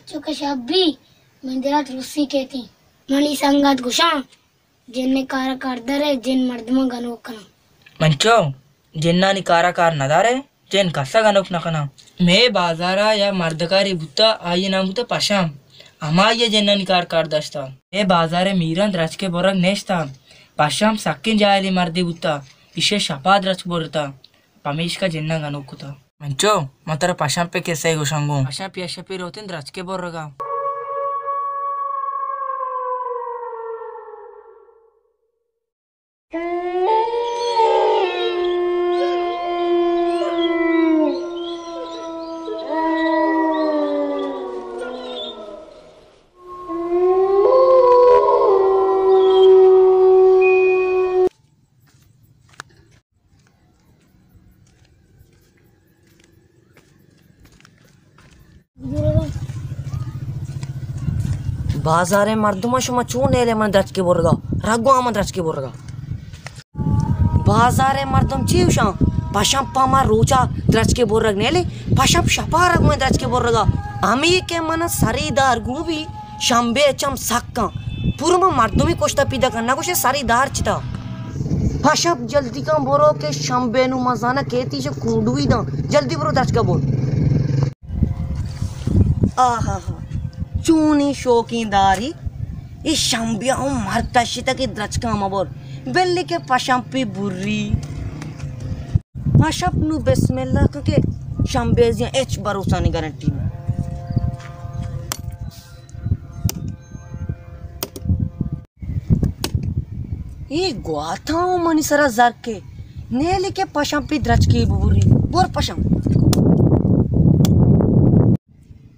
چو کہ شپ بی، من دلات رسی کیتی۔ منی سنگت گوشاں، جن کارا کار دارے، جن مردماں گنوک کناں۔ منچو، جنانی کارا کار ندارے، جن کسا گنوک نکناں۔ مے بازارا یا مردکاری بوتا، آئی نام بوتا پشم۔ ہمائی جنانی کار کار داشتا۔ مے بازارے میران درچکے برگ نیشتا۔ پشم سکین جاہلی مردی بوتا، ایشی شپا درچک برتا۔ پمیشکا جناں گنوک کتا۔ منچو، من ترا پشمپے کسہ ء گوشاں گوں۔ پشمپی اشپی روتیں درچکے برگا۔ بازارے مردم، شما چون نیلے من درچکے برگا؟ رگو آ من درچکے برگا۔ بازارے مردم چی گوشاں؟ پشم پا ما روچا درچکے برگ نیلے، پشم شپا رگو درچکے برگا۔ ہمی کہ من سری دار گوں بی، شمبے چم سکاں۔ پورا ما مردمی کشتا پیدا کن، نہ گوشے سری دار چتا۔ پشپ جلدی کن برو کہ شمبے نو مزانہ کیتی چہ کونڈوی داں۔ جلدی برو درچکا بول۔ آہا ہا، چونی شوقین داری۔ اے شمبے ہوں مرد تشتا کہ درچکا مبر۔ بلی کہ پشپی بری۔ پشپ نو بسم اللہ کن کہ شمبے زیاں ہچ بھروسہ نی گارنٹی نی۔ اے گواتاں منی سرا زرکے، نیلی کہ پشم پی درچکی ببری۔ بور پشم۔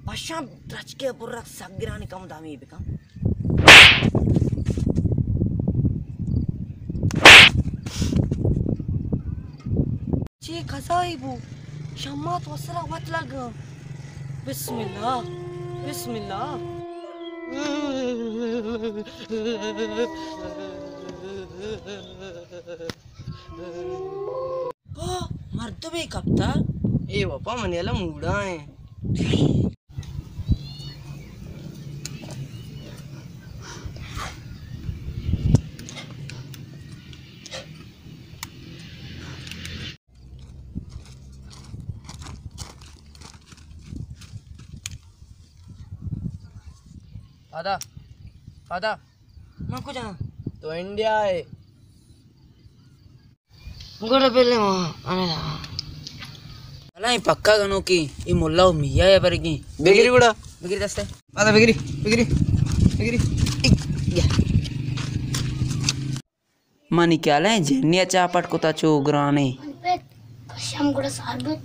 پشم درچکے برک سک گرانی کم دامی بکن۔ چے قضائی بو؟ شمات وسرا وت لگ۔ بسم اللہ، بسم اللہ۔ آ، مردمے کپتا۔ اے وپا منی الم موڑا ہیں۔ پادا، پادا۔ من کجا؟ تو انڈیا ہے۔ گڑا پہلے ما، انا۔ بلا اے پکا گنوکی، اے ملا و میاں یا برگی۔ بگری گڑا۔ بگری دستے۔ پادا بگری، بگری، بگری۔ منی خیال ہے جنیا چاپٹ کتا چو گرانے۔ من پت پشم گڑا سار بوت۔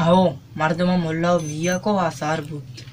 او، مردم ملا و میاں کو آ سار بوت۔